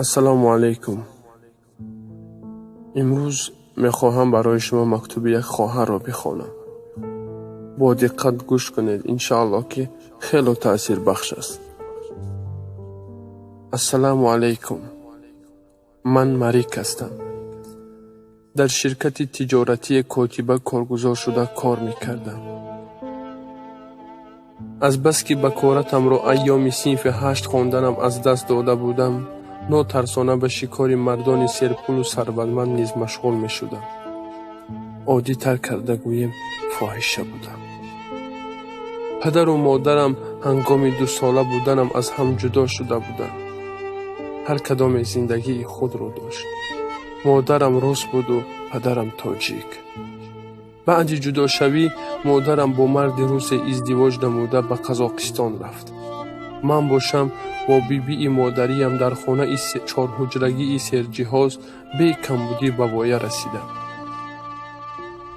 Ассалому алайкум. Имрӯз мехоҳам барои шумо мактуби як хоҳарро бихонам. Бо диққат гӯш кунед, иншааллоҳ, ки хело таъсирбахш аст. Ассалому алайкум. Ман Марик ҳастам. Дар ширкати тиҷоратие котиба коргузор шуда кор мекардам. Азбаски бакоратамро айёми синфи 8 хонданам аз даст дода будам, нотарсона ба шикори мардони серпулу сарватманд низ машғул мешудам. Оддитар карда гӯем, фоҳиша будам. Падару модарам ҳангоми 2 сола буданам аз ҳам ҷудо шуда буданд. Ҳар кадоме зиндагии худро дошт. Модарам рус буду падарам тоҷик. Баъди ҷудошавӣ модарам бо марди русе издивоҷ намуда ба Қазоқистон рафт. Ман бошам бо бибии модариям дар хонаи чорҳуҷрагии серҷиҳоз бекамбудӣ ба воя расидам.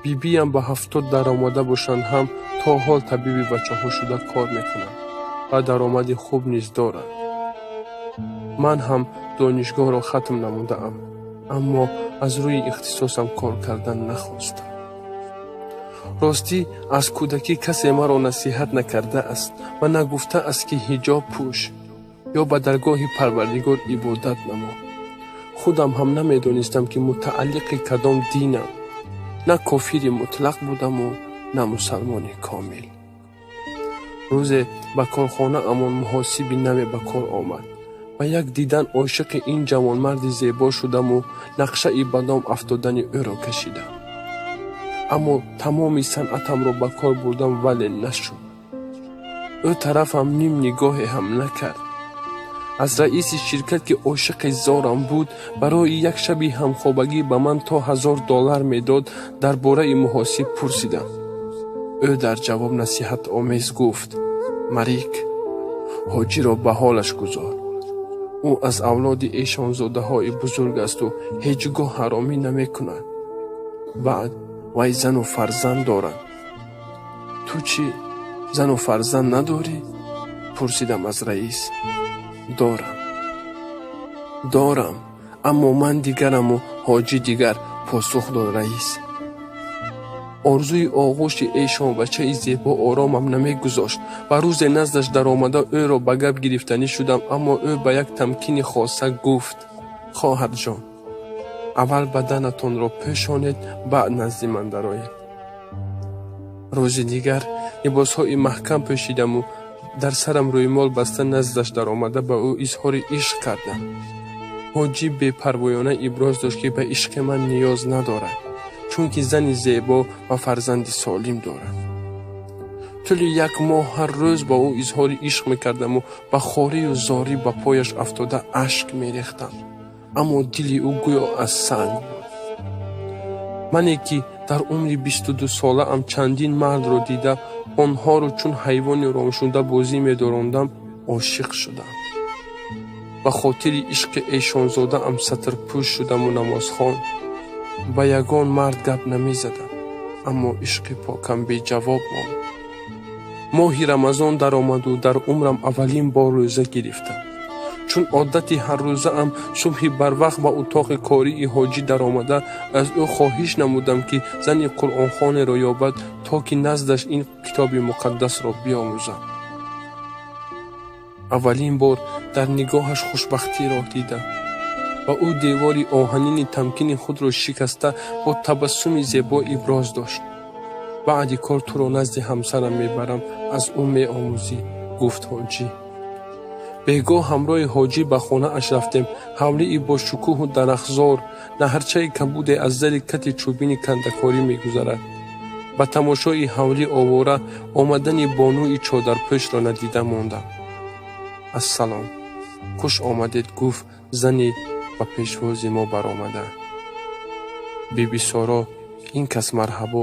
Бибиям ба 70 даромада бошанд ҳам, то ҳол табиби бачаҳо шуда кор мекунанд ва даромади хуб низ доранд. Ман ҳам донишгоҳро хатм намудаам, аммо аз рӯи ихтисосам кор кардан нахостам. Ростӣ, аз кӯдакӣ касе маро насиҳат накардааст ва нагуфтааст, ки ҳиҷоб пӯш ё ба даргоҳи Парвардигор ибодат намо. Худам ҳам намедонистам, ки мутааллиқи кадом динам. На кофири мутлақ будаму на мусалмони комил. Рӯзе ба корхонаамон муҳосиби наве ба кор омад. Ба як дидан ошиқи ин ҷавонмарди зебо шудаму нақшаи ба дом афтодани ӯро кашидам. Аммо тамоми санъатамро ба кор бурдам, вале нашуд. Ӯ тарафам ним нигоҳе ҳам накард. Аз раиси ширкат, ки ошиқи зорам буд, барои як шаби ҳамхобагӣ ба ман то $1000 медод, дар бораи муҳосиб пурсидам. Ӯ дар ҷавоб насиҳатомез гуфт: «Марик, ҳоҷиро ба ҳолаш гузор. Ӯ аз авлоди эшонзодаҳои бузург асту ҳеҷ гоҳ ҳаромӣ намекунад. Баъд вай зану фарзанд дорад. Ту чӣ, зану фарзанд надорӣ?» Пурсидам аз раис. «Дорам, дорам, аммо ман дигараму ҳоҷӣ дигар», посух дод раис. Орзуи оғӯши эшонбачаи зебо оромам намегузошт ва рӯзе наздаш даромада ӯро ба гап гирифтанӣ шудам, аммо ӯ ба як тамкини хоса гуфт: «Хоҳарҷон, аввал баданатонро пӯшонед, баъд назди ман дароед». Рӯзи дигар либосҳои маҳкам пӯшидаму дар сарам рӯймол баста наздаш даромада ба ӯ изҳори ишқ кардам. Ҳоҷӣ бепарвоёна иброз дошт, ки ба ишқи ман ниёз надорад, чунки зани зебо ва фарзанди солим дорад. Тӯли як моҳ ҳар рӯз ба ӯ изҳори ишқ мекардаму ба хорию зорӣ ба пояш афтода ашк мерехтам, аммо дили ӯ гӯё аз санг буд. Мане ки дар умри 22 солаам чандин мардро дида, онҳоро чун ҳайвони ромшуда бозӣ медорондам, ошиқ шудам. Ба хотири ишқи эшонзодаам сатрпӯш шудаму намозхон. Ба ягон мард гап намезадам, аммо ишқи покам беҷавоб монд. Моҳи Рамазон даромаду дар умрам аввалин бор рӯза гирифтам. Чун одати ҳаррӯзаам, субҳи барвақт ба утоқи кории ҳоҷӣ даромада аз ӯ хоҳиш намудам, ки зани қуръонхонеро ёбад, то ки наздаш ин китоби муқаддасро биомӯзам. Аввалин бор дар нигоҳаш хушбахтиро дидам ва ӯ девори оҳанини тамкини худро шикаста бо табассуми зебо иброз дошт: «Баъди кор туро назди ҳамсарам мебарам, аз ӯ меомӯзӣ», гуфт ҳоҷӣ. Бегоҳ ҳамроҳи ҳоҷӣ ба хонааш рафтем. Ҳавлии бошукӯҳу дарахтзор, наҳрчаи кабуде аз зари кати чӯбини кандакорӣ мегузарад. Ба тамошои ҳавлӣ овора омадани бонуи чодарпӯшро надида мондам. «Ассалом, хуш омадед», гуфт зани ба пешвози мо баромада. «Бибисоро, ин кас Марҳабо,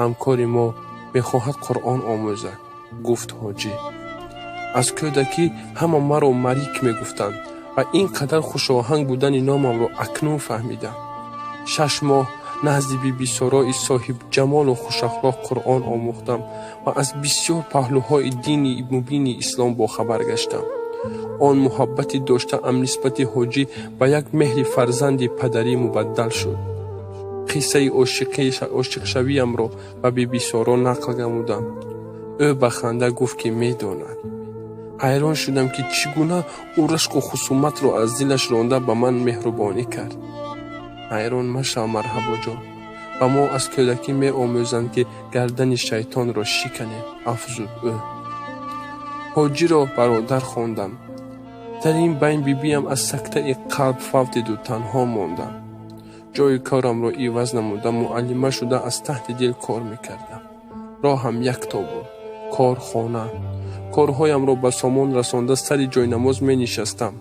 ҳамкори мо, мехоҳад Қуръон омӯзад», гуфт ҳоҷӣ. Аз кӯдакӣ ҳама маро Марик мегуфтанд ва ин қадар хушоҳанг будани номамро акнун фаҳмидам. 6 моҳ назди Бибисорои соҳибҷамолу хушахлоқ Қуръон омӯхтам ва аз бисёр паҳлӯҳои дини мубини ислом бохабар гаштам. Он муҳаббати доштаам нисбати ҳоҷӣ ба як меҳри фарзанди падарӣ мубаддал шуд. Қиссаи ошиқшавиямро ба Бибисоро нақл намудам. Ӯ ба ханда гуфт, ки медонад. Ҳайрон шудам, ки чӣ гуна ӯ рашку хусуматро аз дилаш ронда ба ман меҳрубонӣ кард. Ҳайрон машав, Марҳабоҷон. Ба мо аз кӯдакӣ меомӯзанд, ки гардани шайтонро шиканем, афзуд ӯ. Ҳоҷиро бародар хондам. Дар ин байн бибиям аз сактаи қалб фавтиду танҳо мондам. Ҷои корамро иваз намуда, муаллима шуда аз таҳти дил кор мекардам. Роҳам якто буд: кор, хона. Корҳоямро ба сомон расонда, сари ҷойнамоз менишастам.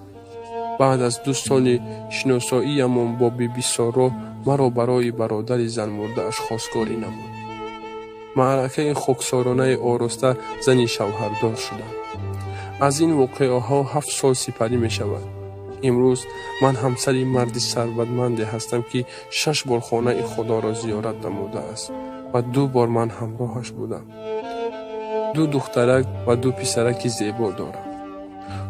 Баъд аз 2 соли шиносоиямон бо Бибисоро маро барои бародари занмурдааш хостгорӣ намуд. Маъракаи хоксоронаи ороста зани шавҳардор шудам. Аз ин воқеаҳо 7 сол сипарӣ мешавад. Имрӯз ман ҳамсари марди сарватманде ҳастам, ки 6 бор хонаи Худоро зиёрат намудааст ва 2 бор ман ҳамроҳаш будам. 2 духтарак ва 2 писараки зебо дорам.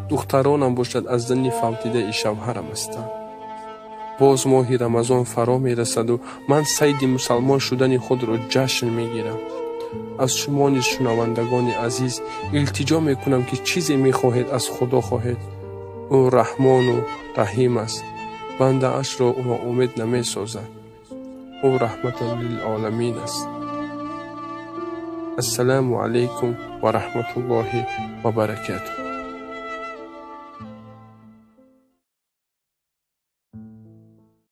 Духтаронам бошад аз зани фавтидаи шавҳарам ҳастанд. Боз моҳи Рамазон фаро мерасаду ман сайди мусалмон шудани худро ҷашн мегирам. Аз шумо низ, шунавандагони азиз, илтиҷо мекунам, ки чизе мехоҳед аз Худо хоҳед. Ӯ Раҳмону Раҳим аст, бандаашро ноумед намесозад. Ӯ раҳматан лилоламин аст. Ассалому алайкум ва раҳматуллоҳи ва баракатуҳ.